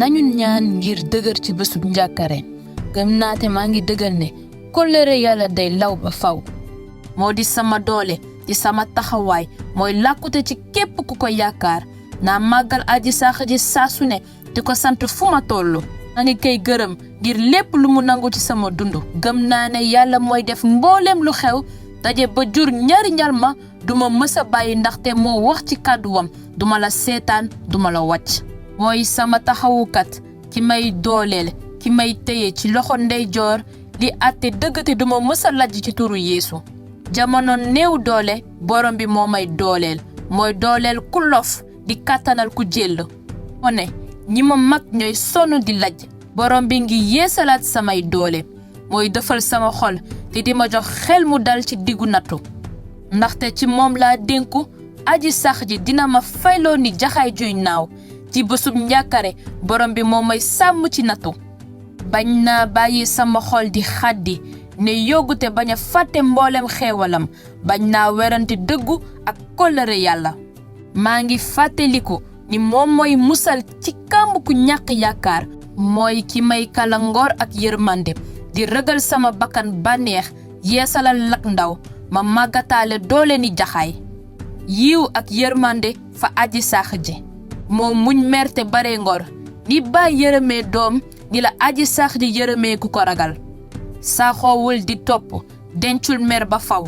nañu ñaan ngir dëgër ci bésub njàqare gëm naa te maa ngi dëggal ne kóllëre yàlla day law ba faw moo di sama doole di sama taxawaay mooy làkkute ci képp ku ko yaakaar naa màggal aji sax ji saa su ne di ko sant fu ma tollu maa ngi koy gërëm ngir lépp lu mu nangu ci sama dund gëm naa ne yàlla mooy def mbooleem lu xew daje ba jur njariñal ma duma mës a bàyyi ndaxte moo wax ci kàdduwam duma la seetaan duma la wàcc mooy sama taxawukat ki may dooleel ki may téye ci loxo ndeyjoor di àtte dëgg te duma mës a lajj ci turu Yeesu jamono néew doole borom bi moo may dooleel mooy dooleel ku lof di kàttanal ku jël moo ne ñi ma mag ñooy sonn di lajj borom bi ngi yeesalaat samay doole mooy defal sama xol te di ma jox xel mu dal ci diggu nattu ndaxte ci moom laa dénku aji sax ji dina ma fayloo ni jaxaay juy naaw ci bésub njàqare borom bi moo may sàmm ci nattu bañ naa bàyyi sama xol di xaddi ne yóggute bañ a fàtte mboolem xeewalam bañ naa werante dëggu ak kóllëre yàlla maa ngi fàttaliku ni moom mooy musal ci kàmb ku ñàkk yaakaar mooy ki may kala ngor ak yërmande di rëgal sama bakkan bànneex yeesalal lak ndaw ma màggataale doole ni jaxaay yiw ak yërmande fa aji sax ji moo muñ merte bare ngor ni baay yërëmee doom ni la aji sax ji yërëmee ku ko ragal saxoowul di topp dencul mer ba faw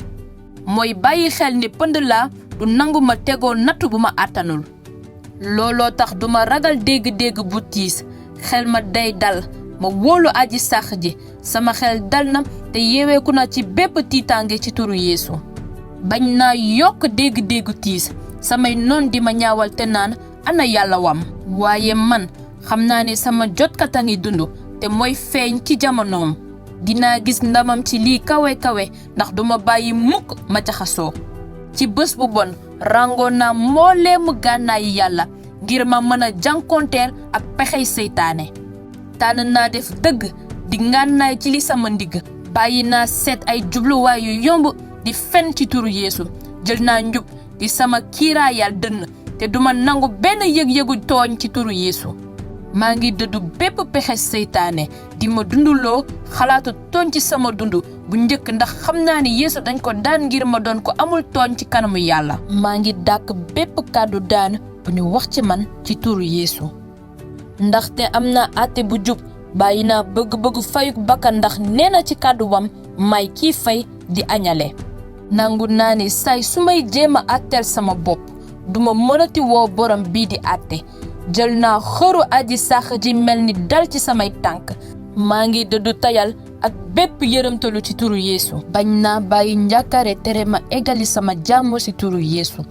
mooy bàyyi xel ni pënd laa du nangu ma tegoo nattu bu ma àttanul looloo tax duma ragal dégg-dégg bu tiis xel ma day dal ma wóolu aji sax ji sama xel dal na te yeeweeku na ci bépp tiitaange ci turu Yeesu bañ naa yokk dégg-déggu tiis samay noon di ma ñaawal te naan ana yàlla wam waaye man xam naa ne sama jotkat a ngi dund te mooy feeñ ci jamonoom dinaa gis ndamam ci lii kawe kawe ndax duma bàyyi mukk ma jaxasoo ci bés bu bon rangoon naa mbooleemu gànnaayi yàlla ngir ma mën a jànkonteel ak pexey seytaane tànn naa def dëgg di ngànnaay ci li sama ndigg bàyyi naa seet ay jubluwaay yu yomb di fen ci turu Yeesu jël naa njub di sama kiiraayal dënn te duma nangu benn yëg-yëgu tooñ ci turu Yeesu maa ngi dëddu bépp pexe seytaane di ma dunduloo xalaatu tooñ ci sama dund bu njëkk ndax xam naa ni Yeesu dañ ko daan ngir ma doon ko amul tooñ ci kanamu yàlla maa ngi dàkk bépp kàddu daan bu ñu wax ci man ci turu Yeesu ndaxte am na àtte bu jub bàyyi naa bëgg-bëggu fayuk bakkan ndax nee na ci kàdduwam may kii fay di añale nangu naa ni say su may jéem a àtteel sama bopp duma mënati woo borom bii di àtte jël naa xëru aji sax ji mel ni dal ci samay tànk maa ngi dëddu tayal ak bépp yërëmtalu ci turu Yeesu bañ naa bàyyi njàqare tere ma eggali sama jàmm ci turu Yeesu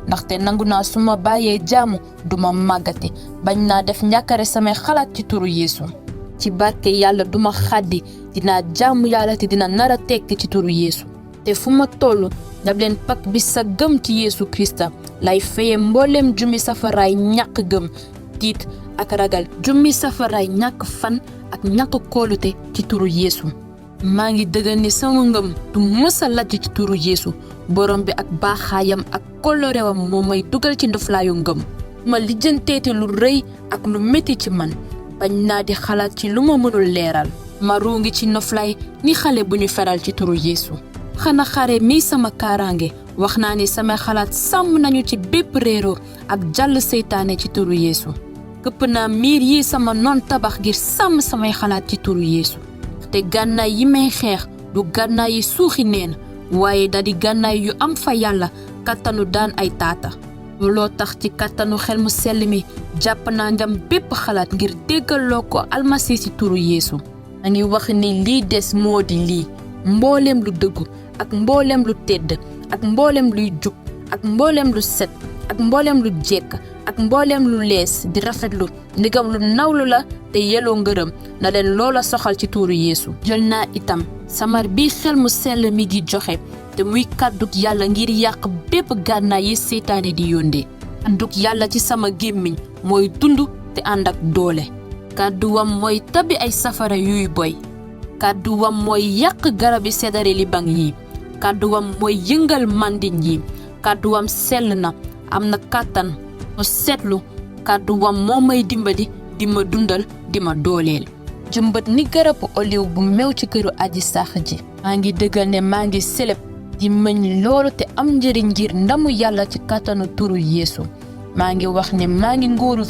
ndaxte nangu naa su ma bàyyee jàmm duma màggati bañ naa def njàqare samay xalaat ci turu Yeesu ci barke yàlla duma xaddi dinaa jàmm yàlla te dina nar a tekki ci turu Yeesu te fu ma toll daf leen pak bi sa gëm ci Yeesu Krista lay feye mbooleem jummi safaraay ñàkk gëm tiit ak ragal jummi safaraay ñàkk fan ak ñàkk kóolute ci turu Yeesu maa ngi dëggal ni sama ngëm du mësa lajj ci turu Yeesu borom bi ak baaxaayam ak kóllërewam moo may dugal ci ndoflaayu ngëm ma lijjanteete lu rëy ak lu metti ci man bañ naa di xalaat ci lu ma mënul leeral ma ruungi ci noflaay ni xale bu ñu feral ci turu Yeesu xana xare mi sama kaaraange wax naa ni samay xalaat sàmm nañu ci bépp réeroo ak jàll seytaane ci turu Yeesu këpp naa miir yi sama noon tabax ngir sàmm samay xalaat ci turu Yeesu te gànnaay yi may xeex du gànnaay yi suuxi neen waaye da di gànnaay yu am fa yàlla kattanu daan ay taata looloo tax ci kattanu xel mu sell mi jàpp naa njam bépp xalaat ngir déggaloo ko almasi ci turu Yeesu a ngi wax ni lii des moo di lii mbooleem lu dëggu ak mbooleem lu tedd ak mbooleem luy jub ak mbooleem lu set ak mbooleem lu jekk ak mbooleem lu lees di rafetlu ndigam lu nawlu la te yeloo ngërëm na leen loola soxal ci tuuru Yeesu jël naa itam samar bi xel mu sell mi di joxe te muy kàddug yàlla ngir yàq bépp gànnaay yi seytaane di yóndee kàddug yàlla ci sama gémmiñ mooy dund te ànd ak doole kàdduwam mooy tabi ay safara yuy boy kàdduwam mooy yàq garabi sedare li bang yi kàdduwam mooy yëngal mandin yi kàdduwam sell na am na kàttan mu seetlu kàdduwam moo may dimbali di ma dundal di ma dooleel. jëmbat ni garabu oliw bu mew ci këru aji sax ji. maa ngi dëggal ne maa ngi seleb di meññ loolu te am njëriñ ngir ndamu yàlla ci kàttanu turu Yeesu. maa ngi wax ne maa ngi nguuru